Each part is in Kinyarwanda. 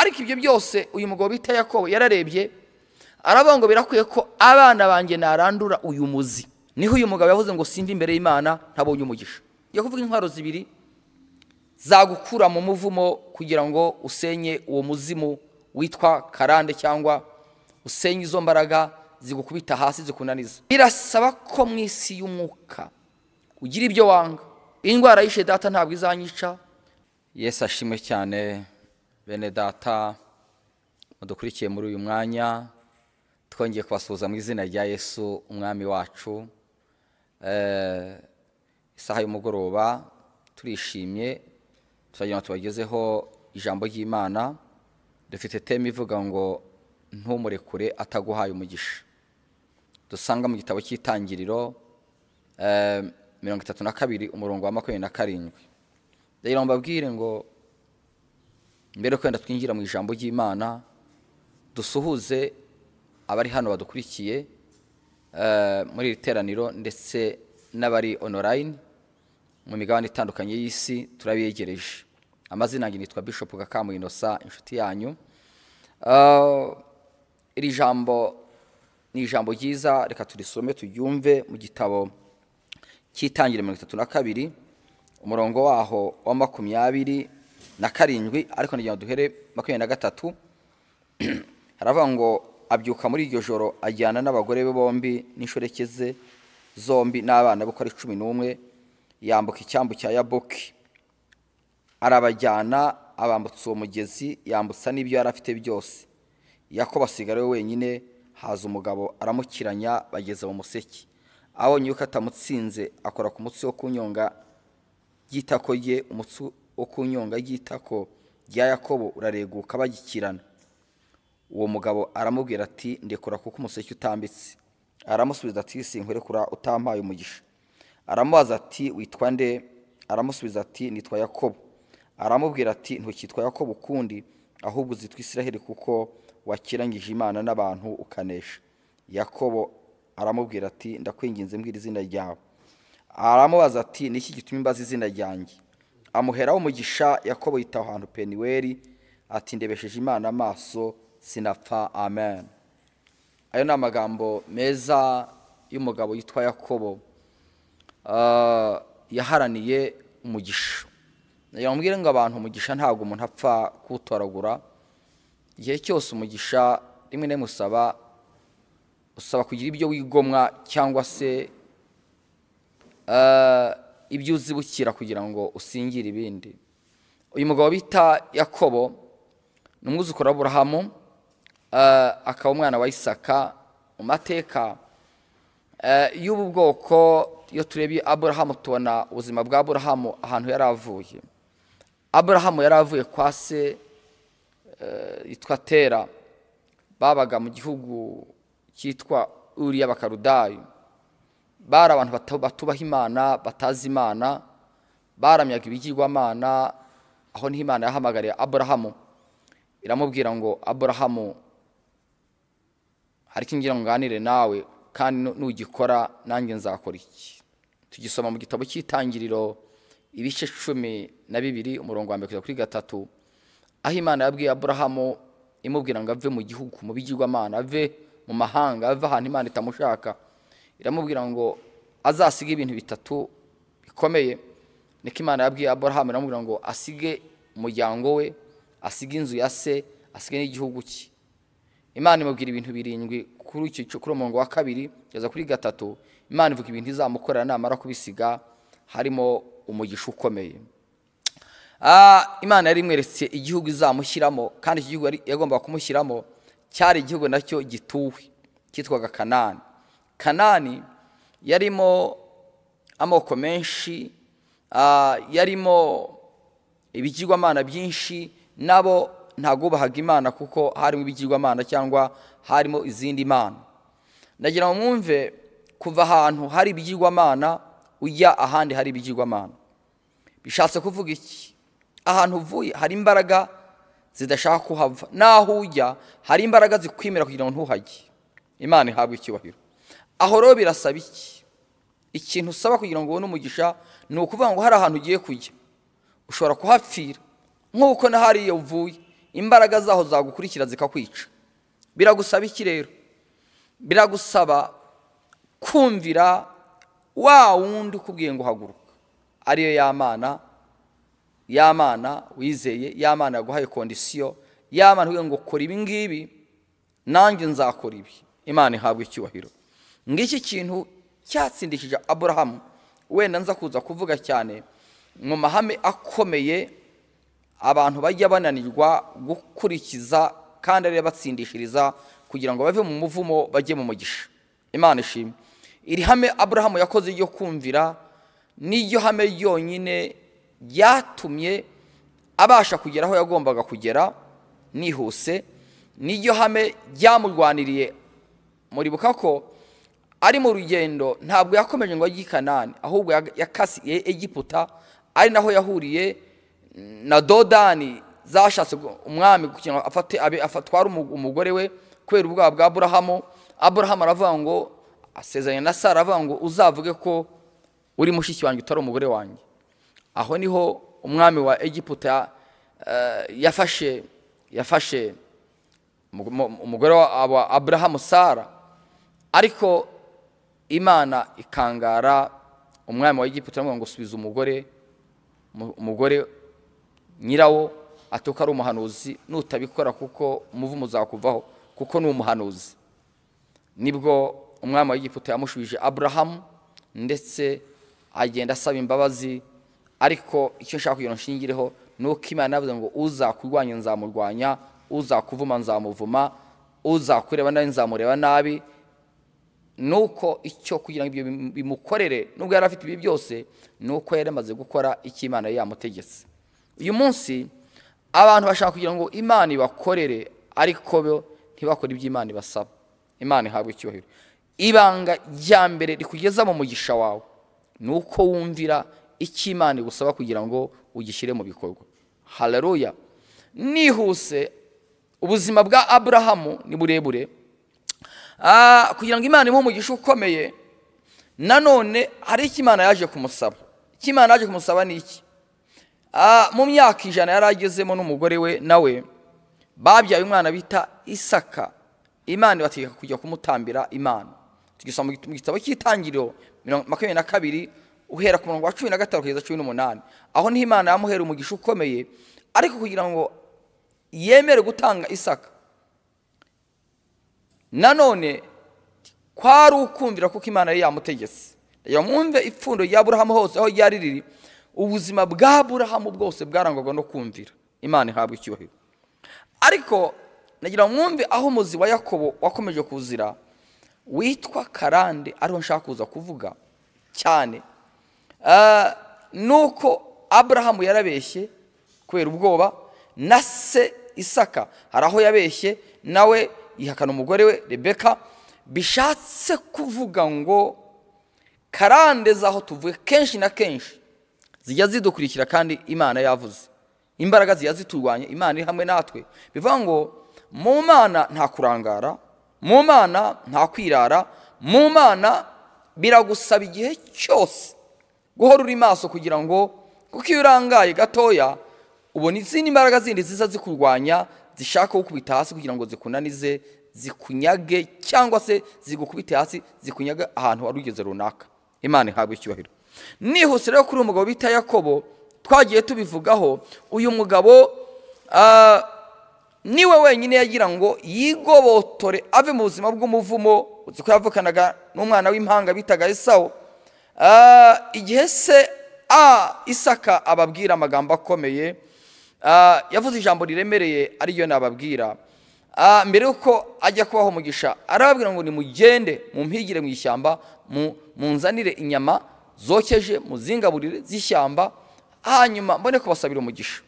Ariko ibyo byose uyu mugabo bita Yakobo yararebye aravuga ngo birakwiye ko abana banjye narandura uyu muzi. Niho uyu mugabo yavuze ngo simba imbere y'Imana ntabonye umugisha. Yo kuvuga intwaro zibiri zagukura mu muvumo kugira ngo usenye uwo muzimu witwa karande, cyangwa usenye izo mbaraga zigukubita hasi zikunaniza. Birasaba ko mu isi y'umwuka ugira ibyo wanga. Indwara yishe data ntabwo izanyica. Yesu ashimwe cyane. Bene data mudukurikiye muri uyu mwanya, twongeye kubasuhuza mu izina rya Yesu umwami wacu. Isaha y'umugoroba turishimye, turagira ngo tubagezeho ijambo ry'Imana. Dufite teme ivuga ngo ntumurekure ataguhaye umugisha, dusanga mu gitabo cy'Itangiriro 32 umurongo wa 27. Ndagira ngo mbabwire ngo mbere yo kwenda twinjira mu ijambo ry'Imana, dusuhuze abari hano badukurikiye muri iri teraniro ndetse n'abari online mu migabane itandukanye y'isi, turabiyegereje. Amazina yanjye nitwa Bishop Gakamu Innocent, inshuti yanyu. Iri jambo ni ijambo ryiza, reka turisome turyumve mu gitabo cy'Itangiriro 32 umurongo waho wa 27, ariko nagira ngo duhere 23. Haravuga ngo abyuka muri iryo joro ajyana n'abagore be bombi n'inshoreke ze zombi n'abana be uko ari 11, yambuka icyambu cya Yaboki, arabajyana abambutsa uwo mugezi, yambutsa n'ibyo yari afite byose. Yakobo asigara we wenyine, haza umugabo aramukiranya bageze mu museke. Abonye yuko atamutsinze akora ku mutsi wo kunyonga ry'itako rye, umutsi wo kunyonga ry'itako rya Yakobo urareguka bagikirana. Uwo mugabo aramubwira ati ndekura kuko umuseke utambitse. Aramusubiza ati sinkurekura utampaye umugisha. Aramubaza ati witwa nde? Aramusubiza ati nitwa Yakobo. Aramubwira ati ntukitwa Yakobo ukundi, ahubwo uzitwa Isiraheli kuko wakirangije Imana n'abantu ukanesha. Yakobo aramubwira ati ndakwinginze mbwira izina ryawe. Aramubaza ati niki gituma imbaza izina ryanjye? Amuheraho umugisha. Yakobo yita ahantu Peniweli ati ndebesheje Imana amaso sinapfa. Amen. Ayo ni amagambo meza y'umugabo yitwa Yakobo, yaharaniye umugisha. Yambwira ngo abantu umugisha ntabwo umuntu apfa kuwutoragura. Igihe cyose umugisha rimwe na rimwe usaba kugira ibyo wigomwa cyangwa se ibyo uzibukira kugira ngo usingire ibindi. Uyu mugabo bita Yakobo ni umwuzukuru wa Aburahamu, akaba umwana wa Isaka. Mu mateka y'ubu bwoko, iyo turebye Aburahamu tubona ubuzima bwa Aburahamu ahantu yari avuye. Aburahamu yari avuye kwa se yitwa Tera, babaga mu gihugu cyitwa Uri y'Abakarudayo. Bari abantu batubaha Imana, batazi Imana, baramyaga ibigirwamana. Aho niho Imana yahamagariye Aburahamu iramubwira ngo Aburahamu, hari icyo ngira ngo nganire nawe, kandi nugikora nanjye nzakora iki. Tugisoma mu gitabo cy'Itangiriro ibice 12 umurongo wa 1 kugeza kuri 3, aho Imana yabwiye Aburahamu imubwira ngo ave mu gihugu, mu bigirwamana, ave mu mahanga, ave ahantu Imana itamushaka. Iramubwira ngo azasige ibintu bitatu bikomeye. Niko Imana yabwiye Aburahamu, iramubwira ngo asige umuryango we, asige inzu ya se, asige n'igihugu cye. Imana imubwira ibintu birindwi kuri icyo, kuri umurongo wa 2 kugeza kuri 3. Imana ivuga ibintu izamukorera namara kubisiga, harimo umugisha ukomeye. Imana yari imweretse igihugu izamushyiramo, kandi iki gihugu yagombaga kumushyiramo cyari igihugu nacyo gituwe cyitwaga Kanani. Kanani yarimo amoko menshi, yarimo ibigirwamana byinshi, nabo ntabwo bubahaga Imana kuko harimo ibigirwamana cyangwa harimo izindi mana. Ndagira ngo mwumve, kuva ahantu hari ibigirwamana ujya ahandi hari ibigirwamana bishatse kuvuga iki? Ahantu uvuye hari imbaraga zidashaka kuhava, naho ujya hari imbaraga zikwimira kugira ngo ntuhajye. Imana ihabwe icyubahiro. Aho rero birasaba iki? Ikintu usaba kugira ngo ubone umugisha ni ukuvuga ngo hari ahantu ugiye kujya ushobora kuhapfira, nk'uko na hariya uvuye Imbaraga zaho zagukurikira zikakwica. Biragusaba iki rero? Biragusaba kumvira wa wundi ukubwiye ngo haguruka, ariyo y'Amana, y'Amana wizeye, y'Amana yaguhaye kondisiyo, y'Amana ukubwiye ngo kora ibi ngibi nanjye nzakora ibi. Imana ihabwa icyubahiro. Ngiki kintu cyatsindishije Aburahamu, wenda nza kuza kuvuga cyane mu mahame akomeye abantu bajya bananirwa gukurikiza kandi ari batsindishiriza kugira ngo bave mu muvumo bajye mu mugisha. Imana ishimwe. Iri hame Aburahamu yakoze ryo kumvira n'iryo hame ryonyine ryatumye abasha kugera aho yagombaga kugera nihuse, n'iryo hame ryamurwaniriye. Muribuka ko ari mu rugendo ntabwo yakomeje ngo ajye i Kanani, ahubwo yakasiye Egiputa, ari naho yahuriye na Dodani zashatse umwami kugira ngo afate abe afatware umugore we kubera ubwoba bwa Aburahamu. Aburahamu aravuga ngo, asezeranye na Sara aravuga ngo uzavuge ko uri mushiki wanjye utari umugore wanjye. Aho niho umwami wa Egiputa yafashe umugore wa Aburahamu Sara, ariko Imana ikangara umwami wa Egiputa ngo subiza umugore nyirawo atuka ari umuhanuzi, nutabikora kuko umuvumo uzakuvaho kuko ni umuhanuzi. Nibwo umwami wa Egiputa yamushubije Aburahamu, ndetse agenda asaba imbabazi. Ariko icyo nshaka kugira ngo nshingireho nuko Imana yavuze ngo uzakurwanya nzamurwanya, uzakuvuma nzamuvuma, uzakureba nabi nzamureba nabi. Nuko icyo kugira ngo ibyo bimukorere, nubwo yari afite ibi byose, nuko yari amaze gukora icyo Imana yamutegetse. Uyu munsi abantu bashaka kugira ngo Imana ibakorere, ariko bo ntibakore ibyo Imana ibasaba. Imana ihabwe icyubahiro. Ibanga rya mbere rikugeza mu mugisha wawe nuko wumvira icyo Imana igusaba kugira ngo ugishyire mu bikorwa. Haleluya. Nihuse, ubuzima bwa Aburahamu ni burebure. Kugira ngo Imana imuhe umugisha ukomeye, nanone hari icyo Imana yaje kumusaba. Icyo Imana yaje kumusaba ni iki? Mu myaka 100 yari agezemo n'umugore we nawe babyaye umwana bita Isaka. Imana ibategeka kujya kumutambira Imana. Tugisoma mu gitabo cy'Itangiriro 22 uhera ku murongo wa 15 kugeza 18. Aho niho Imana yamuhera umugisha ukomeye, ariko kugira ngo yemere gutanga Isaka nanone kwari ukumvira kuko Imana yari yamutegetse. Mwumve ipfundo rya Aburahamu hose aho ryari riri, ubuzima bwa Aburahamu bwose bwarangwaga no kumvira. Imana ihabwa icyubahiro. Ariko nagira mwumve aho umuzi wa Yakobo wakomeje kuzira witwa karande, ariho nshaka kuza kuvuga cyane. Nuko Aburahamu yarabeshye kubera ubwoba, na se Isaka hari aho yabeshye nawe yihakana umugore we Rebeka. Bishatse kuvuga ngo karande zaho tuvuye kenshi na kenshi zijya zidukurikira kandi Imana yavuze. Imbaraga zijya ziturwanya, Imana iri hamwe natwe. Bivuga ngo mu Mana nta kurangara, mu Mana nta kwirara, mu Mana biragusaba igihe cyose guhora uri maso kugira ngo, kuko iyo urangaye gatoya ubona izindi mbaraga zindi ziza zikurwanya, zishaka kukubita hasi kugira ngo zikunanize, zikunyage, cyangwa se zigukubite hasi zikunyaga ahantu wari ugeze runaka. Imana ihabwe icyubahiro. Nihuse rero kuri umugabo bita Yakobo, twagiye tubivugaho. Uyu mugabo niwe wenyine yagira ngo yigobotore ave mu buzima bw'umuvumo. Uzi ko yavukanaga n'umwana w'impanga bitaga Esawu. Igihe se Isaka ababwira amagambo akomeye, yavuze ijambo riremereye ariyo nababwira. Mbere yuko ajya kubaho umugisha arababwira ngo nimugende mumpigire mu ishyamba, munzanire inyama zokeje, muzingaburire z'ishyamba, hanyuma mbone kubasabira umugisha.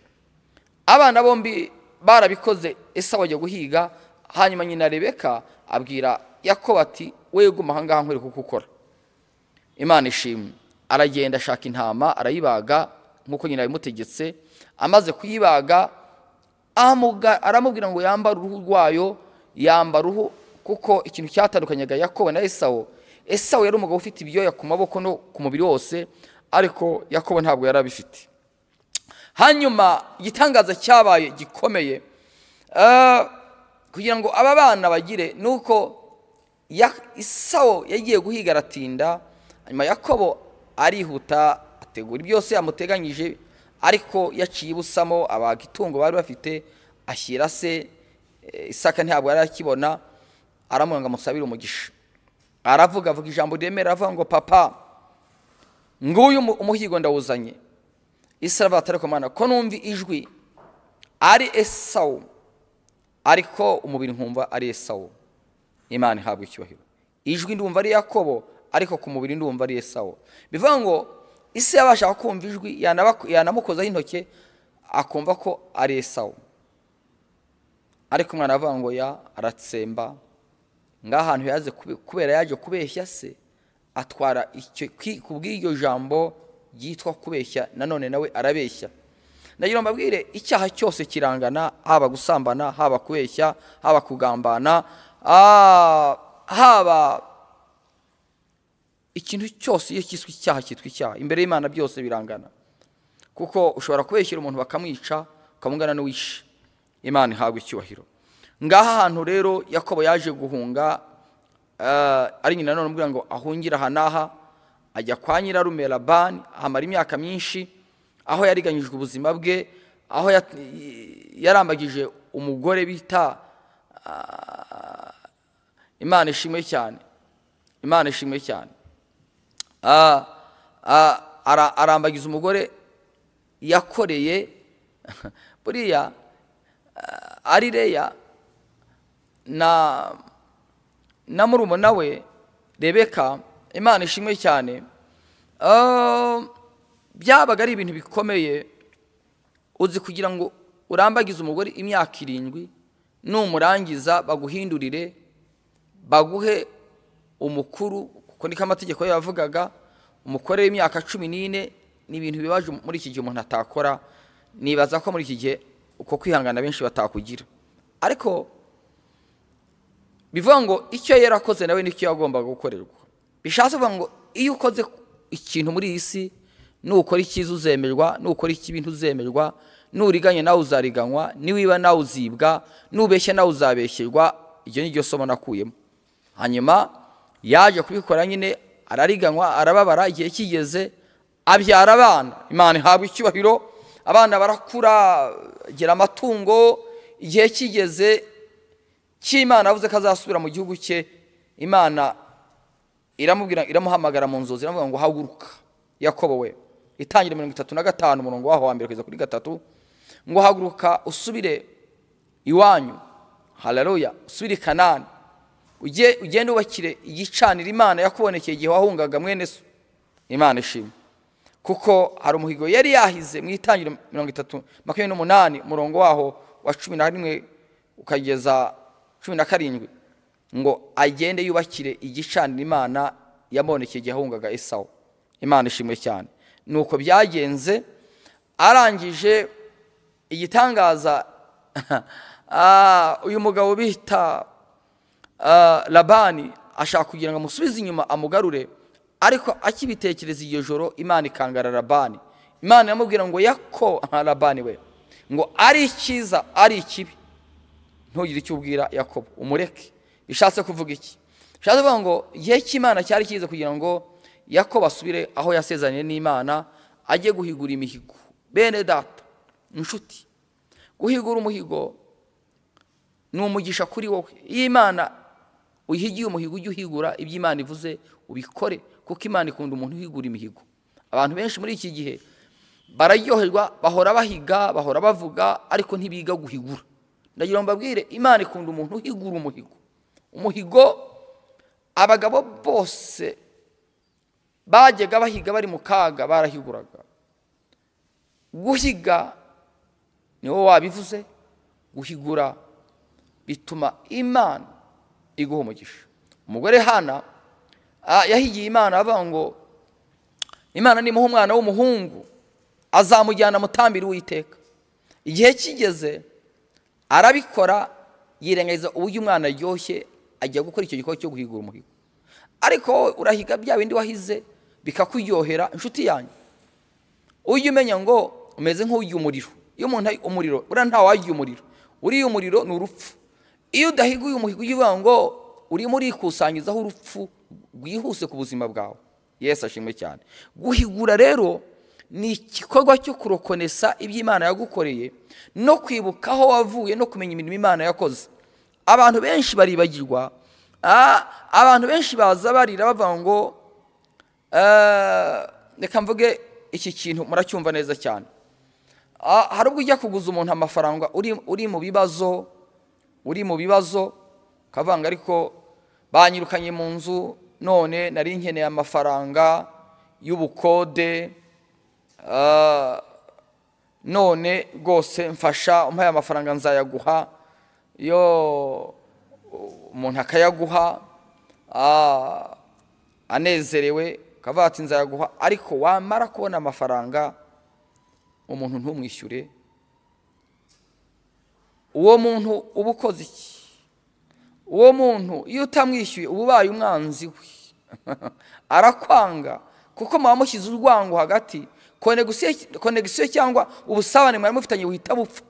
Abana bombi barabikoze. Esawu ajya guhiga, hanyuma nyina Rebeka abwira Yakobo ati we guma aha ngaha nkwereke uko ukora. Imana ishimwe. Aragenda ashaka intama arayibaga nkuko nyina yabimutegetse. Amaze kuyibaga aramubwira ngo yambare uruhu rwayo, yambara uruhu, kuko ikintu cyatandukanyaga Yakobo na Esawu, Esawu yari umugabo ufite ibyoya ku maboko no ku mubiri wose, ariko Yakobo ntabwo yari abifite. Hanyuma igitangaza cyabaye gikomeye, Kugira ngo aba bana bagire nuko Esawu yagiye guhiga aratinda, hanyuma Yakobo arihuta ategura byose yamuteganyije, ariko yaciye ibusamo abaga itungo bari bafite ashyira se. Isaka ntabwo yari akibona, aramwanga amusabira umugisha. Aravuga avuga ijambo riremera, avuga ngo papa nguyu umuhigo ndawuzanye. Isi aravuga ati ariko Mana, ko numva ijwi ari Esawu ariko umubiri nkumva ari Esawu. Imana ihabwa icyubahiro. Ijwi ndumva ari Yakobo ariko ku mubiri ndumva ari Esawu. Bivuga ngo isi yabasha kumva ijwi, yanamukozaho intoke akumva ko ari Esawu. Ariko umwana avuga ngo ya aratsemba. Ngahantu yaze kubera yaje kubeshya se, atwara icyo kubw'iryo jambo ryitwa kubeshya, nanone nawe arabeshya. Ndagira mbabwire icyaha cyose kirangana, haba gusambana, haba kubeshya, haba kugambana, haba ikintu cyose iyo cyiswe icyaha cyitwa icyaha imbere y'Imana byose birangana. Kuko ushobora kubeshyira umuntu bakamwica, ukamungana n'uwishe. Imana ihabwa icyubahiro. Ngaha hantu rero Yakobo yaje guhunga, ari nyina none umubwira ngo ahungira aha n'aha, ajya kwa nyirarume Labani, ahamara imyaka myinshi, aho yariganyijwe ubuzima bwe, aho yarambagije umugore bita Imana ishimwe cyane, Imana ishimwe cyane. Arambagiza umugore yakoreye buriya ari Leya na murumuna we Rebeka. Imana ishimwe cyane. Byabaga ari ibintu bikomeye, uzi kugira ngo urambagize umugore imyaka 7, numurangiza baguhindurire baguhe umukuru, kuko niko amategeko yavugaga, umukore w'imyaka 14. Ni ibintu bibaje muri iki gihe umuntu atakora. Nibaza ko muri iki gihe uko kwihangana benshi batakugira, ariko bivuga ngo icyo yarakoze nawe nicyo yagombaga gukorerwa. Bishatse kuvuga ngo iyo ukoze ikintu muri iyi si, nukora icyiza uzemerwa, nukora ikibi ntuzemerwa, nuriganya nawe uzariganywa, niwiba nawe uzibwa, nubeshya nawe uzabeshyerwa. Iryo ni ryo somo nakuyemo. Hanyuma yaje kubikora nyine, arariganywa, arababara, igihe kigeze abyara abana. Imana ihabwa icyubahiro. Abana barakura, gira amatungo. Igihe kigeze cy'Imana avuze ko azasubira mu gihugu cye, Imana iramubwira, iramuhamagara mu nzozi, iramuvuga ngo haguruka Yakobo we. Itangira 35 umurongo waho wa mbere kugeza kuri 3, ngo haguruka usubire iwanyu, haleluya, usubire Kanani, ugende ubakire igicaniro Imana yakubonekeye igihe wahungaga mwene so. Imana ishimwe, kuko hari umuhigo yari yahize mu itangiriro 30:28 umurongo waho wa 11 ukageza 17, ngo agende yubakire igicaniro Imana yabonekeye igihe yahungaga Esawu. Imana ishimwe cyane. Nuko byagenze, arangije igitangaza uyu mugabo bita Labani ashaka kugira ngo amusubize inyuma amugarure, ariko akibitekereza iryo joro Imana ikangara Labani. Imana yamubwira ngo Yakobo, Labani we, ngo ari icyiza ari ikibi ntugire icyo ubwira Yakobo, umureke. Bishatse kuvuga iki? Bishatse kuvuga ngo igihe cy'Imana cyari kiza kugira ngo Yakobo asubire aho yasezeranye n'Imana, ajye guhigura imihigo. Bene data, inshuti, guhigura umuhigo ni umugisha kuri wowe. Iyo Imana uhigiye umuhigo, ujye uhigura ibyo Imana ivuze ubikore, kuko Imana ikunda umuntu uhigura imihigo. Abantu benshi muri iki gihe bararyoherwa, bahora bahiga, bahora bavuga, ariko ntibiga guhigura. Ndagira ngo mbabwire, Imana ikunda umuntu uhigura umuhigo. Umuhigo abagabo bose bajyaga bahiga bari mu kaga barahiguraga. Guhiga ni wowe wabivuze, guhigura bituma Imana iguha umugisha. Umugore Hana yahigiye Imana avuga ngo Imana nimuha umwana w'umuhungu azamujyana mutambira Uwiteka. Igihe kigeze arabikora, yirengagiza uburyo umwana aryoshye, ajya gukora icyo gikorwa cyo guhigura umuhigo. Ariko urahiga bya bindi wahize bikakuryohera. Inshuti yanjye, ujye umenya ngo umeze nk'ujya umuriro. Iyo umuntu ari umuriro, buriya nta wajya umuriro. Uriya umuriro ni urupfu. Iyo udahiguye umuhigo uvuga ngo urimo urikusanyizaho urupfu rwihuse ku buzima bwawe. Yesu ashimwe cyane. Guhigura rero ni igikorwa cyo kurokonesa ibyo Imana yagukoreye no kwibuka aho wavuye no kumenya imirimo Imana yakoze. Abantu benshi baribagirwa, abantu benshi baza barira bavuga ngo reka mvuge iki kintu muracyumva neza cyane. Hari ubwo ujya kuguza umuntu amafaranga uri mu bibazo, uri mu bibazo ukavanga ariko banyirukanye mu nzu none nari nkeneye amafaranga y'ubukode, none rwose mfasha umpaye amafaranga nzayaguha. Yo umuntu akayaguha anezerewe kavuga ati nzayaguha, ariko wamara kubona amafaranga umuntu ntumwishyure, uwo muntu uba ukoze iki? Uwo muntu iyo utamwishyuye uba ubaye umwanzi we, arakwanga kuko muba mushyize urwango hagati. Konegisiyo cyangwa ubusabane mwari mufitanye buhita bupfa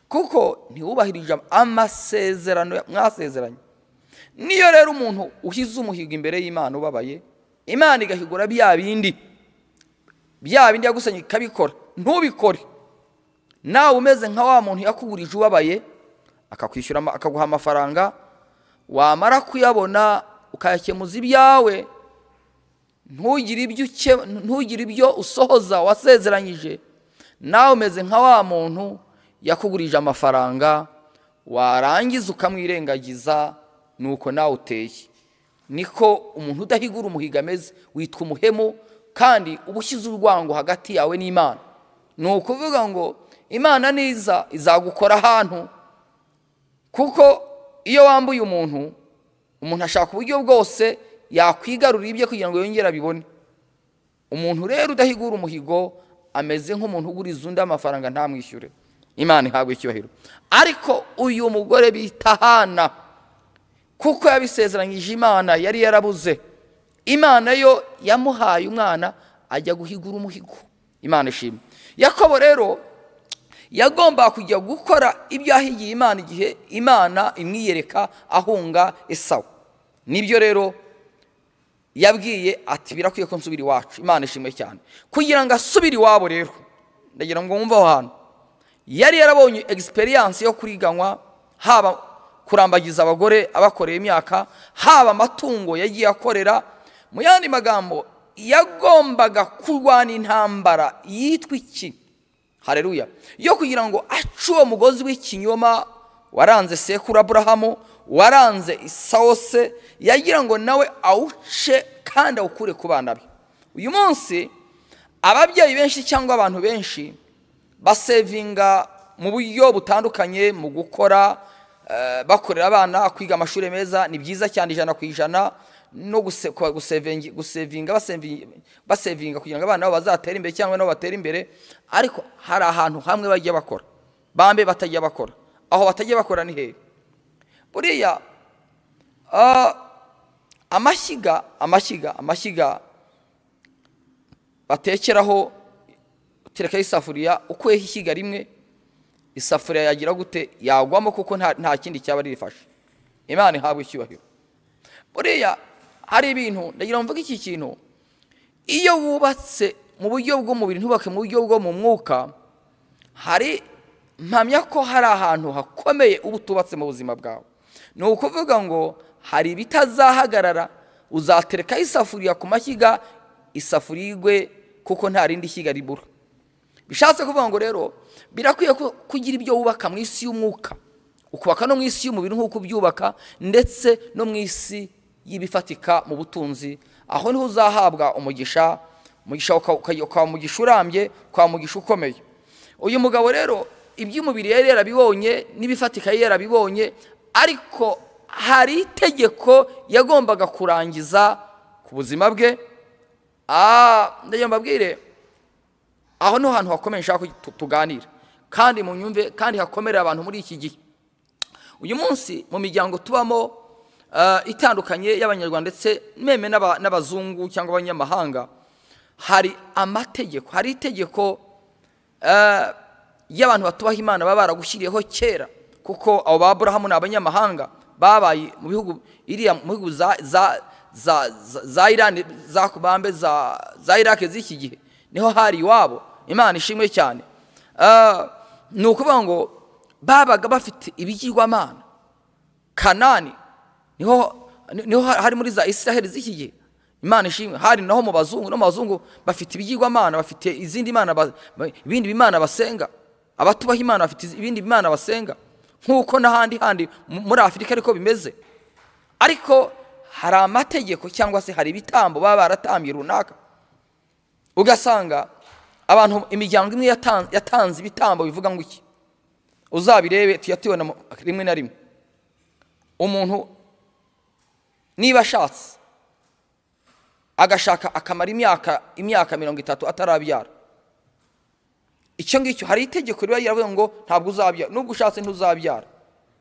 kuko ntiwubahirije amasezerano mwasezeranye. Niyo rero umuntu uhize umuhigo imbere y'Imana ubabaye, Imana igahigura bya bindi yagusanye ikabikora, ntubikore. Nawe umeze nka wa muntu yakugurije ubabaye akakwishyura akaguha amafaranga, wamara kuyabona ukayakemuza ibyawe, ntugire ibyo usohoza wasezeranyije. Nawe umeze nka wa muntu yakugurije amafaranga warangiza ukamwirengagiza, nuko nawe uteye. Niko umuntu udahigura umuhigo ameze, witwa umuhemu kandi uba ushyize urwango hagati yawe n'Imana. Ni ukuvuga ngo Imana niza izagukora ahantu, kuko iyo wambuye umuntu, umuntu ashaka uburyo bwose yakwigarurira ibye kugira ngo yongere abibone. Umuntu rero udahigura umuhigo ameze nk'umuntu uguriza undi amafaranga ntamwishyure. Imana ihabwe icyubahiro. Ariko uyu mugore bita Hana, kuko yabisezeranyije Imana yari yarabuze, Imana yo yamuhaye umwana ajya guhigura umuhigo. Imana ishimwe. Yakobo rero yagomba kujya gukora ibyo yahigiye Imana igihe Imana imwiyereka ahunga Esawu. Nibyo rero yabwiye ati birakwiye ko nsubira iwacu. Imana ishimwe cyane. Kugira ngo asubire iwabo rero, ndagira ngo mwumve aho hantu, yari yarabonye experience yo kuriganywa, haba kurambagiza abagore abakoreye imyaka, haba amatungo yagiye akorera. Mu yandi magambo yagombaga kurwana intambara yitwa iki? Haleluya. Yo kugira ngo ace uwo mugozi w'ikinyoma waranze sekuru Aburahamu, waranze Esawu se, yagira ngo nawe awuce kandi awukure ku bana be. Uyu munsi ababyeyi benshi cyangwa abantu benshi basevinga mu buryo butandukanye mu gukora, bakorera abana kwiga amashuri meza, ni byiza cyane 100%, no gusevinga basevinga kugira ngo abana babo bazatere imbere cyangwa nabo batere imbere. Ariko hari ahantu hamwe bajya bakora, bambe batajya bakora. Aho batajya bakora ni hehe? Buriya amashyiga batekeraho, uterekaho isafuriya, ukuyeho ishyiga rimwe isafuriya yagira gute? Yagwamo, kuko nta kindi cyaba rifashe. Imana ihabwe icyubahiro. Buriya hari ibintu ndagira ngo mvuge iki kintu, iyo wubatse mu buryo bw'umubiri ntubake mu buryo bwo mu mwuka, hari mpamya ko hari ahantu hakomeye uba utubatse mu buzima bwawe. Ni ukuvuga ngo hari ibitazahagarara, uzaterekaho isafuriya ku mashyiga, isafuriya igwe kuko nta rindi shyiga ribura. Bishatse kuvuga ngo rero birakwiye kugira ibyo wubaka mu isi y'umwuka, ukubaka no mu isi y'umubiri nk'uko ubyubaka, ndetse no mu isi y'ibifatika mu butunzi. Aho niho uzahabwa umugisha, umugisha ukaba umugisha urambye, ukaba umugisha ukomeye. Uyu mugabo rero iby'umubiri yari yarabibonye n'ibifatika yari yarabibonye, ariko hari itegeko yagombaga kurangiza ku buzima bwe. Ndagira mbabwire aho niho hantu hakomeye nshaka tuganira, kandi munyumve, kandi hakomerera abantu muri iki gihe. Uyu munsi mu miryango tubamo itandukanye y'Abanyarwanda ndetse meme n'abazungu cyangwa abanyamahanga, hari amategeko, hari itegeko y'abantu batubaha Imana baba baragushyiriyeho kera. Kuko abo ba Aburahamu ni abanyamahanga babaye mu bihugu iriya, mu bihugu za Irani, za Kubambe, za Iraki z'iki gihe, niho hari iwabo. Imana ishimwe cyane. Ni ukuvuga ngo babaga bafite ibigirwamana. Kanani niho hari muri za Israheli z'iki gihe. Imana ishimwe. Hari naho mu bazungu, no mu bazungu bafite ibigirwamana, bafite izindi mana, ibindi bimana basenga. Abatubaha Imana bafite ibindi bimana basenga, nk'uko n'ahandi handi muri Afurika ariko bimeze. Ariko hari amategeko cyangwa se hari ibitambo baba baratambye runaka, ugasanga abantu, imiryango imwe yatanze ibitambo bivuga ngo iki. Uzabirebe, tujya tubona rimwe na rimwe umuntu niba ashatse agashaka akamara imyaka 30 atarabyara. Icyo ngicyo hari itegeko riba riravuga ngo ntabwo uzabyara, nubwo ushatse ntuzabyara.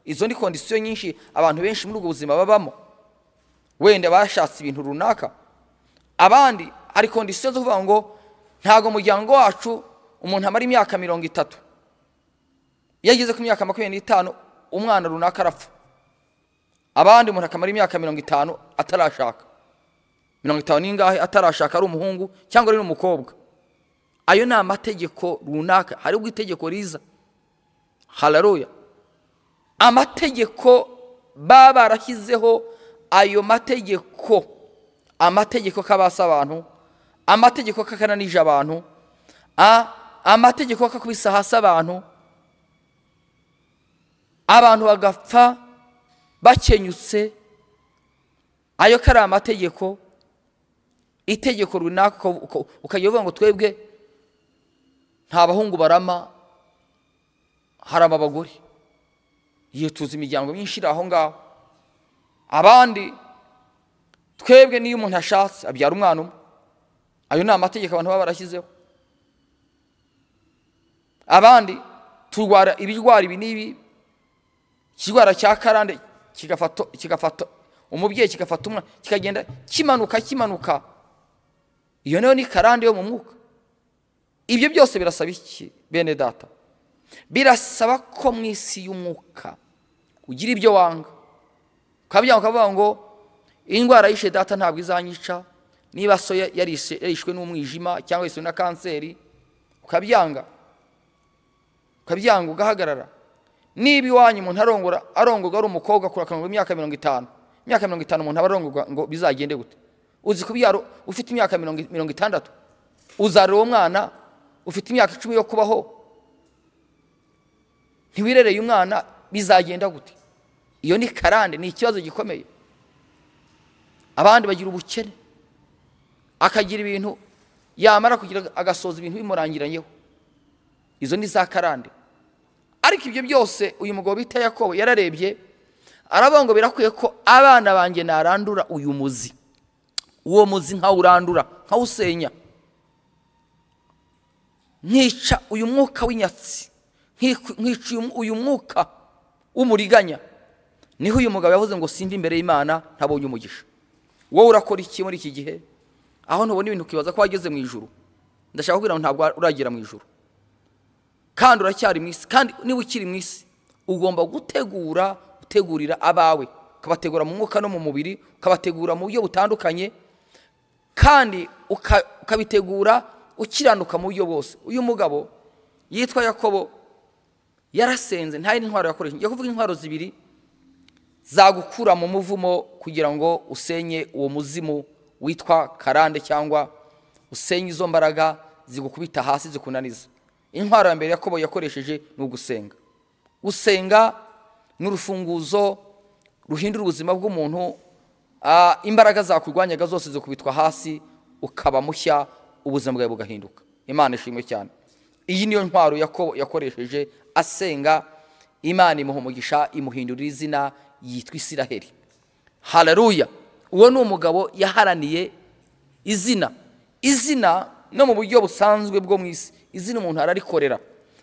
Izo ni kondisiyo nyinshi abantu benshi muri ubwo buzima babamo, wenda bashatse ibintu runaka. Abandi hari kondisiyo zo kuvuga ngo ntabwo umuryango wacu umuntu amara imyaka 30, iyo ageze ku myaka 25 umwana runaka arapfa. Abandi umuntu akamara imyaka 50 atarashaka, 50 n'ingahe atarashaka, ari umuhungu cyangwa ari n'umukobwa. Ayo ni amategeko runaka. Hari ubwo itegeko riza, haleluya, amategeko baba barashyizeho. Ayo mategeko, amategeko kabasa abantu, amategeko kakananije abantu, amategeko kakubisa hasi abantu, abantu bagapfa bakenyutse. Ayo kari amategeko. Itegeko runaka ukajya uvuga ngo twebwe nta bahungu barama, harama abagore. Iyo tuzi imiryango myinshi iri aho ngaho. Abandi twebwe niyo umuntu ashatse abyara umwana umwe. Ayo ni amategeko abantu baba barashyizeho. Abandi turwara ibirwara ibi n'ibi, ikirwara cya karande kigafata umubyeyi, kigafata umwana, kikagenda kimanuka kimanuka. Iyo nayo ni karande yo mu mwuka. Ibyo byose birasaba iki, bene data? Birasaba ko mu isi y'umwuka ugira ibyo wanga, ukabyanga ukavuga ngo indwara yishe data ntabwo izanyica, niba so yarishwe n'umwijima cyangwa yishwe na kanseri, ukabyanga ugahagarara. Niba iwanyu umuntu arongorwa ari umukobwa akura imyaka 50, imyaka 50 umuntu aba arongorwa ngo bizagende gute? Uzi kubyara ufite imyaka 60, uzarera uwo mwana ufite imyaka 10 yo kubaho, ntiwirereye umwana, bizagenda gute? Iyo ni karande, ni ikibazo gikomeye. Abandi bagira ubukene, akagira ibintu yamara kugira agasoza ibintu bimurangiranyeho. Izo ni za karande. Ariko ibyo byose uyu mugabo bita Yakobo yararebye aravuga ngo birakwiye ko abana banjye narandura uyu muzi, uwo muzi nkawurandura, nkawusenya, nkica uyu mwuka w'inyatsi, nkica uyu mwuka w'umuriganya. Niho uyu mugabo yavuze ngo simba imbere y'Imana ntabonye umugisha. Wowe urakora iki muri iki gihe aho ntubona ibintu ukibaza ko wageze mu ijuru? Ndashaka kubwira ngo ntabwo uragera mu ijuru, kandi uracyari mu isi. Kandi niba ukiri mu isi ugomba gutegura, utegurira abawe, ukabategura mu mwuka no mu mubiri, ukabategura mu buryo butandukanye, kandi ukabitegura ukiranuka mu buryo bwose. Uyu mugabo yitwa Yakobo yarasenze, nta yindi ntwaro yakoresheje. Ngiye kuvuga intwaro zibiri zagukura mu muvumo kugira ngo usenye uwo muzimu witwa karande, cyangwa usenye izo mbaraga zigukubita hasi zikunaniza. Intwaro ya mbere Yakobo yakoresheje ni ugusenga. Gusenga n'urufunguzo ruhindura ubuzima bw'umuntu. Imbaraga zakurwanyaga zose zikubitwa hasi, ukaba mushya, ubuzima bwawe bugahinduka. Imana ishimwe cyane. Iyi niyo ntwaro Yakobo yakoresheje asenga. Imana imuha umugisha, imuhindurira izina, yitwa Isiraheli. Haleluya. Uwo ni umugabo yaharaniye izina. Izina no mu buryo busanzwe bwo mu isi, izina umuntu ararikorera.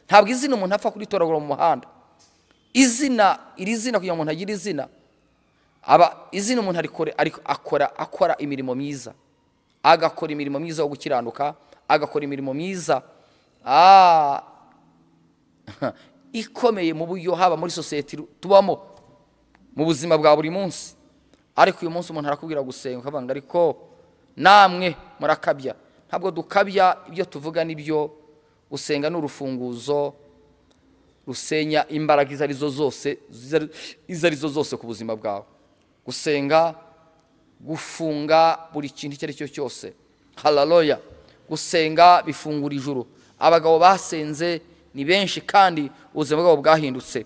Ntabwo izina umuntu apfa kuritoragura mu muhanda. Izina, iri zina kugira ngo umuntu agire izina, aba izina umuntu akora imirimo myiza, agakora imirimo myiza yo gukiranuka, agakora imirimo myiza. ikomeye mu buryo haba muri sosiyete tubamo mu buzima bwa buri munsi. Ariko uyu munsi umuntu arakubwira gusenga ukavanga, ariko namwe murakabya. Ntabwo dukabya, ibyo tuvuga nibyo. Gusenga ni urufunguzo rusenya imbaraga izo arizo zose, izo arizo zose ku buzima bwawe. Gusenga gufunga buri kintu icyo ari cyo cyose. Haleluya. Gusenga bifungura ijuru. Abagabo basenze ni benshi kandi ubuzima bwabo bwahindutse.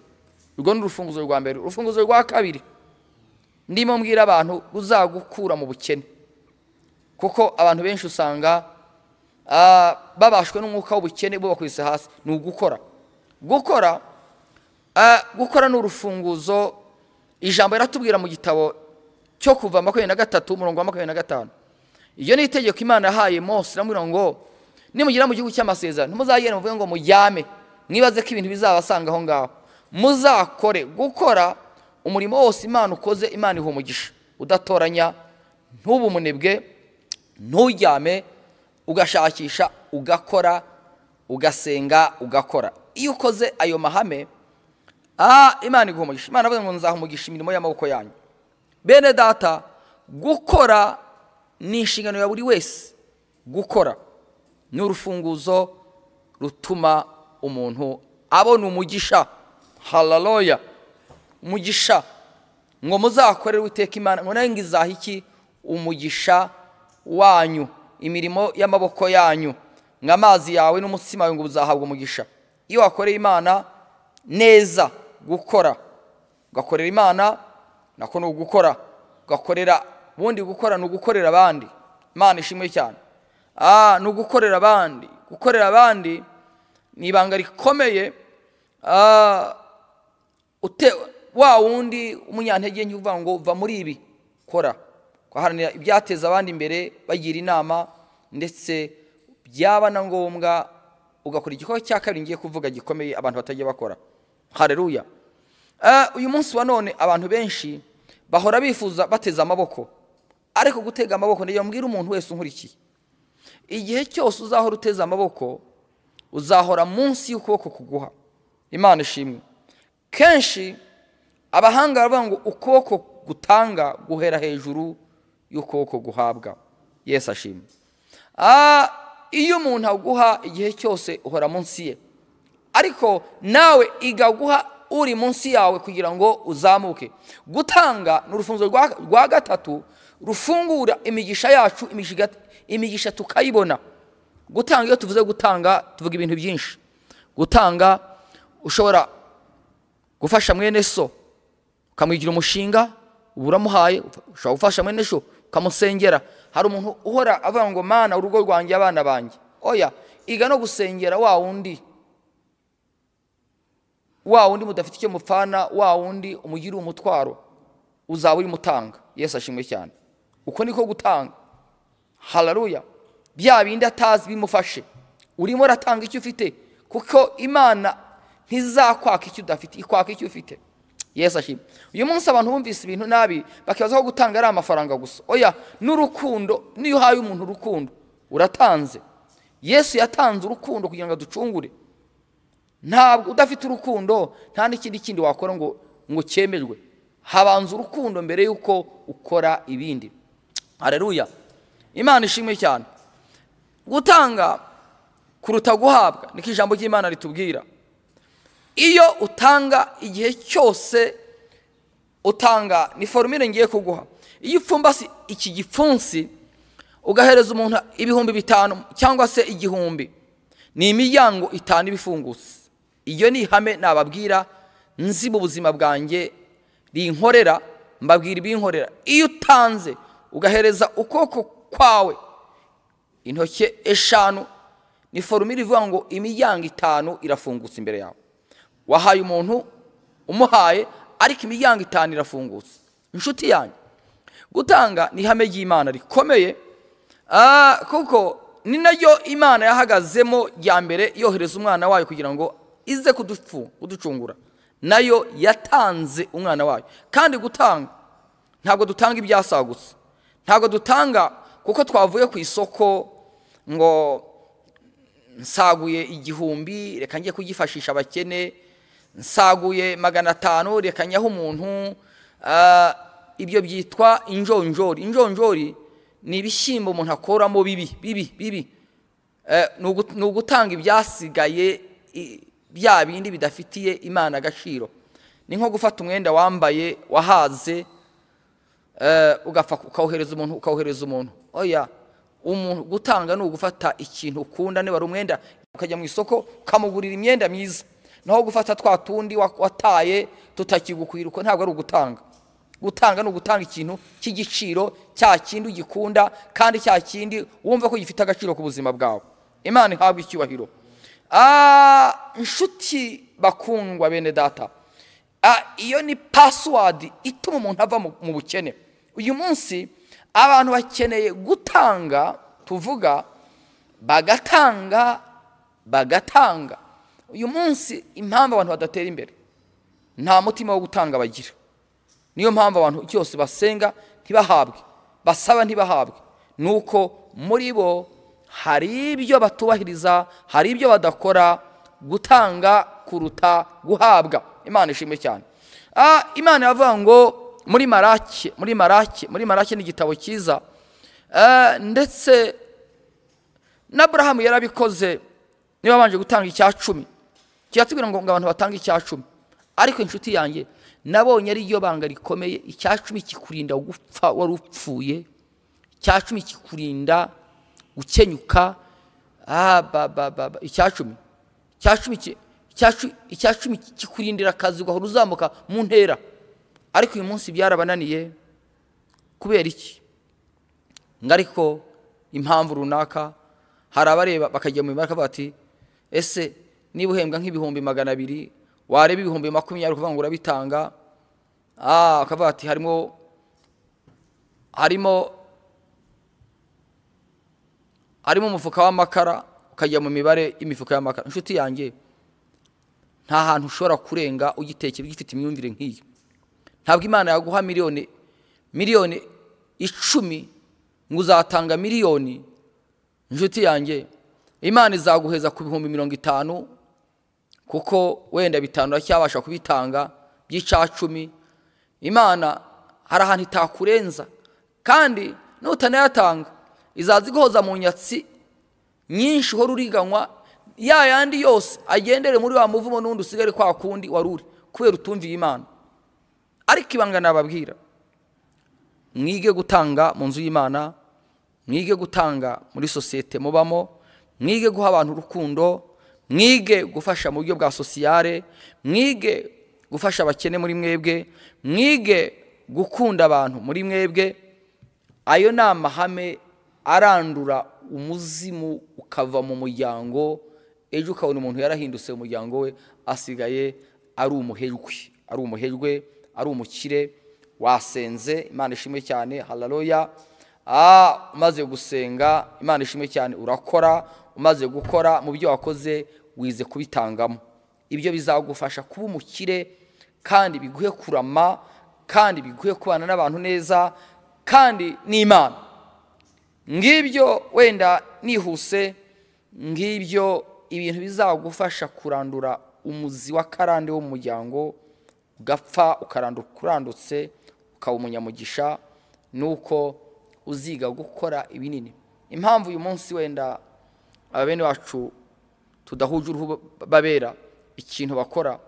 Urwo ni urufunguzo rwa mbere. Urufunguzo rwa kabiri ndimo mbwira abantu ruzagukura mu bukene, kuko abantu benshi usanga babashwe n'umwuka w'ubukene bo bakwise hasi. Ni ugukora. Gukora gukora ni urufunguzo. Ijambo yaratubwira mu gitabo cyo Kuva 23 umurongo wa 25. Iyo ni itegeko Imana yahaye Mose, iramubwira ngo nimugera mu gihugu cy'amasezerano ntimuzagende muvuge ngo mujyame, mwibaze ko ibintu bizabasanga aho ngaho. Muzakore. Gukora umurimo wose Imana ukoze, Imana iha umugisha. Udatoranya, ntube umunebwe, ntujyame, ugashakisha, ugakora, ugasenga, ugakora. Iyo ukoze ayo mahame, Imana iguha umugisha. Imana avuga ngo nzaha umugisha imirimo y'amaboko yanyu. Bene data, gukora ni inshingano ya buri wese. Gukora ni urufunguzo rutuma umuntu abona umugisha. Haleluya. Umugisha. Ngo muzakorere Uwiteka Imana, ngo nawe ngizaha iki? Umugisha wanyu, imirimo y'amaboko yanyu, ngo amazi yawe n'umutsima wawe ngo uzahabwa umugisha. Iyo wakoreye Imana neza, gukora, ugakorera Imana nako ni ugukora, ugakorera ubundi. Gukora ni ugukorera abandi. Imana ishimwe cyane. Ni ugukorera abandi. Gukorera abandi ni ibanga rikomeye. Wa wundi umunyantege nke uvuga ngo va muri ibi, kora, guharanira ibyateza abandi imbere, bagira inama, ndetse byaba na ngombwa ugakora igikorwa cya kabiri ngiye kuvuga gikomeye abantu batajya bakora. Haleluya. Uyu munsi wa none abantu benshi bahora bifuza bateze amaboko, ariko gutega amaboko, niyo mbwira umuntu wese unkurikiye, igihe cyose uzahora uteze amaboko uzahora munsi y'ukuboko kuguha. Imana ishimwe. Kenshi abahanga baravuga ngo ukuboko gutanga guhera hejuru y'ukuboko guhabwa. Yesu ashimwe. Iyo umuntu aguha igihe cyose uhora munsi ye, ariko nawe igaguha uri munsi yawe kugira ngo uzamuke. Gutanga ni urufunguzo rwa gatatu rufungura imigisha yacu, imigisha tukayibona. Gutanga, iyo tuvuze gutanga tuvuga ibintu byinshi. Gutanga, ushobora gufasha mwene so ukamwigira umushinga, uramuhaye. Ushobora gufasha mwene so ukamusengera. Hari umuntu uhora avuga ngo Mana urugo rwanjye, abana banjye. Oya, iga no gusengera wa wundi, wa wundi mudafite icyo mupfana, wa wundi umugira umutwaro, uzaba urimo utanga. Yesu ashimwe cyane. Uko niko gutanga. Haleluya. Bya bindi atazi bimufashe, urimo uratanga icyo ufite, kuko Imana ntizakwaka icyo udafite, ikwaka icyo ufite. Yesu ashimwe. Uyu munsi abantu bumvise ibintu nabi, bakibaza ko gutanga ari amafaranga gusa. Oya, n'urukundo. Niyo uhaye umuntu urukundo uratanze. Yesu yatanze urukundo kugira ngo aducungure. Ntabwo udafite urukundo nta n'ikindi kindi wakora ngo cyemerwe. Habanza urukundo mbere y'uko ukora ibindi. Haleluya. Imana ishimwe cyane. Gutanga kuruta guhabwa, niko ijambo ry'Imana ritubwira. Iyo utanga igihe cyose utanga, ni formule ngiye kuguha. Iyo upfumbase iki gipfunsi ugahereza umuntu 5000 cyangwa se 1000, ni imiryango 5 ibifungutse. Iyo ni ihame nababwira nzi mu buzima bwanjye rinkorera, mbabwira ibinkorera. Iyo utanze ugahereza ukuboko kwawe intoki 5, ni formule ivuga ngo imiryango 5 irafungutse imbere yawe. Wahaye umuntu, umuhaye, ariko imiryango 5 irafungutse. Inshuti yanjye, gutanga ni ihame ry'Imana rikomeye, kuko ni nayo Imana yahagazemo ya mbere yohereza umwana wayo kugira ngo ize kuducungura. Nayo yatanze umwana wayo. Kandi gutanga, ntabwo dutanga ibyasagutse, ntabwo dutanga kuko twavuye ku isoko ngo nsaguye 1000 reka ngiye kugifashisha abakene, Nsaguye 500, reka nyaho umuntu. Ibyo byitwa injonjori. Injonjori ni ibishyimbo umuntu akoramo bibi bibi bibi. Ni ugutanga ibyasigaye, bya bindi bidafitiye Imana agaciro. Ni nko gufata umwenda wambaye wahaze, ugapfa ukawuhereza umuntu, ukawuhereza umuntu. Oya, umuntu gutanga ni ugufata ikintu ukunda, niba ari umwenda ukajya mu isoko ukamugurira imyenda myiza. Naho gufata twa tundi wataye tutakigukwira, uko ntabwo ari ugutanga. Gutanga ni ugutanga ikintu cy'igiciro, cya kindi ugikunda kandi cya kindi wumva ko gifite agaciro ku buzima bwawe. Imana ihabwe icyubahiro. Inshuti bakundwa bene data, iyo ni password ituma umuntu ava mu bukene. Uyu munsi abantu bakeneye gutanga, tuvuga bagatanga, bagatanga. Uyu munsi impamvu abantu badatera imbere, nta mutima wo gutanga bagira. Niyo mpamvu abantu cyose basenga ntibahabwe, basaba ntibahabwe, nuko muri bo hari ibyo batubahiriza, hari ibyo badakora. Gutanga kuruta guhabwa. Imana ishimwe cyane. Imana yavuga ngo muri Maraki, muri Maraki, muri Maraki ni igitabo cyiza. Ndetse na Abrahamu yarabikoze, niba abanje gutanga icya 10. Kiratubwira ngo abantu batanga icya 10. Ariko inshuti yanjye, nabonye ari ryo banga rikomeye. Icya 10 kikurinda gupfa wari upfuye, icya 10 kikurinda gukenyuka. Icya 10, icya 10 kikurindira akazi ugahora uzamuka mu ntera. Ariko uyu munsi byarabananiye. Kubera iki? Ngariko impamvu runaka, hari abareba bakajya mu mibare bati ese niba uhembwa nk'ibihumbi 200, wareba ibihumbi 20 kuvuga ngo urabitanga, akavuga ati harimo umufuka w'amakara, ukajya mu mibare y'imifuka y'amakara. Inshuti yanjye, nta hantu ushobora kurenga ugitekera ugifite imyumvire nk'iyo. Ntabwo Imana yaguha miliyoni 10 ngo uzatanga miliyoni. Inshuti yanjye, Imana izaguheza ku bihumbi 50, kuko wenda 5 uracyabasha kubitanga by'ica 10. Imana hari ahantu itakurenza, kandi nutanayatanga izaza iguhoza mu nyatsi nyinshi, uhora uriganywa, ya yandi yose agendere muri wa muvumo, n'undi usigare kwa kundi wari uri, kubera utumviye Imana. Ariko ibanga nababwira, mwige gutanga mu nzu y'Imana, mwige gutanga muri sosiyete mubamo, mwige guha abantu urukundo, mwige gufasha mu buryo bwa sosiyale, mwige gufasha abakene muri mwebwe, mwige gukunda abantu muri mwebwe. Ayo ni amahame arandura umuzimu ukava mu muryango. Ejo ukabona umuntu yarahindutse mu muryango we, asigaye ari umuherwe, ari umuherwe, ari umukire. Wasenze, Imana ishimwe cyane, haleluya. Umaze gusenga, Imana ishimwe cyane, urakora. Umaze gukora, mu byo wakoze wize kubitangamo. Ibyo bizagufasha kuba umukire, kandi biguhe kurama, kandi biguhe kubana n'abantu neza, kandi n'Imana. Ngibyo wenda nihuse, ngibyo ibintu bizagufasha kurandura umuzi wa karande wo mu muryango, ugapfa ukarandutse, ukaba umunyamugisha, nuko uziga gukora ibinini. Impamvu uyu munsi wenda abene bacu tudahuje uruhu babera ikintu bakora,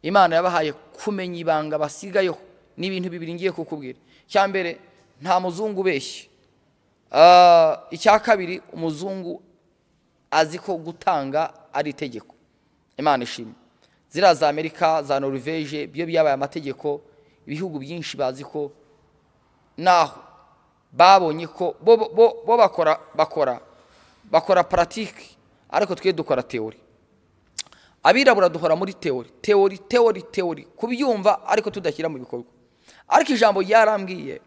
Imana yabahaye kumenya ibanga basigayeho. Ni ibintu bibiri ngiye kukubwira. Icya mbere, nta muzungu ubeshya. Icya kabiri, umuzungu azi ko gutanga ari itegeko. Imana ishimwe. Ziriya za Amerika, za Norvege, byo byabaye amategeko. Ibihugu byinshi bazi ko naho babonye ko bo bakora pratique, ariko twe dukora theory. Abirabura duhora muri theory, theory, theory, theory, kubyumva ariko tudashyira mu bikorwa. Ariko ijambo yarambwiye,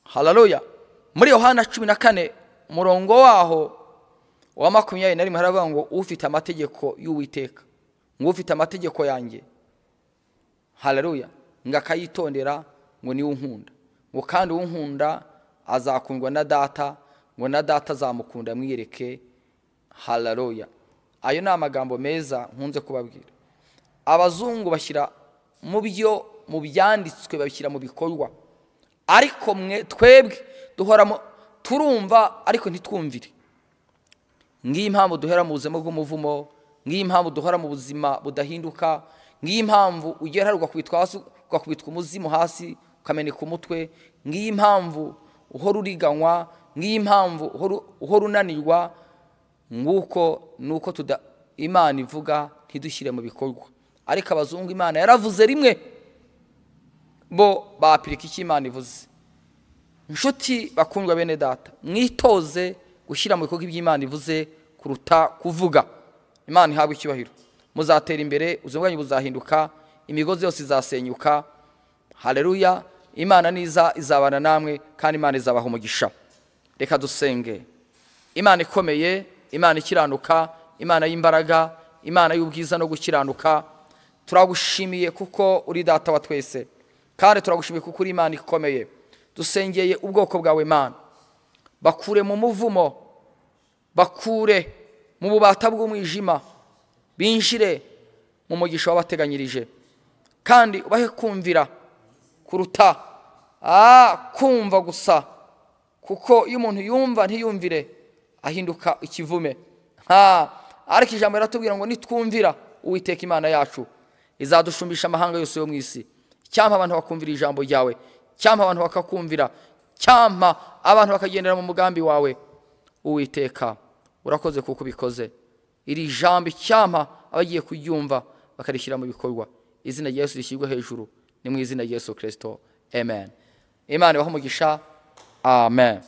haleluya, muri Yohana 14 umurongo waho wa 21 haravuga ngo ufite amategeko y'Uwiteka, ngo ufite amategeko yanjye, haleluya, ngo akayitondera, ngo niwe unkunda, ngo kandi unkunda azakundwa na data, ngo na data azamukunda mwiyereke. Haleluya. Ayo ni amagambo meza nkunze kubabwira. Abazungu bashyira mu byo mu byanditswe, babishyira mu bikorwa, ariko mwe twebwe duhora turumva ariko ntitwumvire. Ngiyi impamvu duhera mu buzima bw'umuvumo, ngiyi impamvu duhora mu buzima budahinduka, ngiyi impamvu ugera ugakubitwa hasi, ugakubitwa umuzimu hasi ukameneka umutwe, ngiyi impamvu uhora uriganywa, ngiyi impamvu uhora unanirwa. Nguko nuko Imana ivuga ntidushyire mu bikorwa. Ariko abazungu Imana yaravuze rimwe, bo bapirika icyo Imana ivuze. Inshuti bakundwa bene data, mwitoze gushyira mu bikorwa iby'Imana ivuze kuruta kuvuga. Imana ihabwe icyubahiro. Muzatera imbere, ubuzima bwanyu buzahinduka, imigozi yose izasenyuka. Haleluya! Imana niza izabana namwe, kandi Imana izabaha umugisha. Reka dusenge. Imana ikomeye, Imana ikiranuka, Imana y'imbaraga, Imana y'ubwiza no gukiranuka, turagushimiye kuko uri data wa twese, kandi turagushimiye kuko uri Imana ikomeye. Dusengeye ubwoko bwawe Mana, bakure mu muvumo, bakure mu bubata bw'umwijima, binjire mu mugisha wabateganyirije, kandi ubahe kumvira kuruta kumva gusa, kuko iyo umuntu yumva ntiyumvire ahinduka ikivume. Ariko ijambo riratubwira ngo nitwumvira Uwiteka Imana yacu izadushumbisha amahanga yose yo mu isi. Cyampa abantu bakumvira ijambo ryawe, cyampa abantu bakakumvira, cyampa abantu bakagendera mu mugambi wawe. Uwiteka urakoze kuko ubikoze. Iri jambo cyampa abagiye kuryumva bakarishyira mu bikorwa. Izina rya Yesu rishyirwe hejuru, ni mu izina rya Yesu Kristo, amen. Imana ibahe umugisha, amen.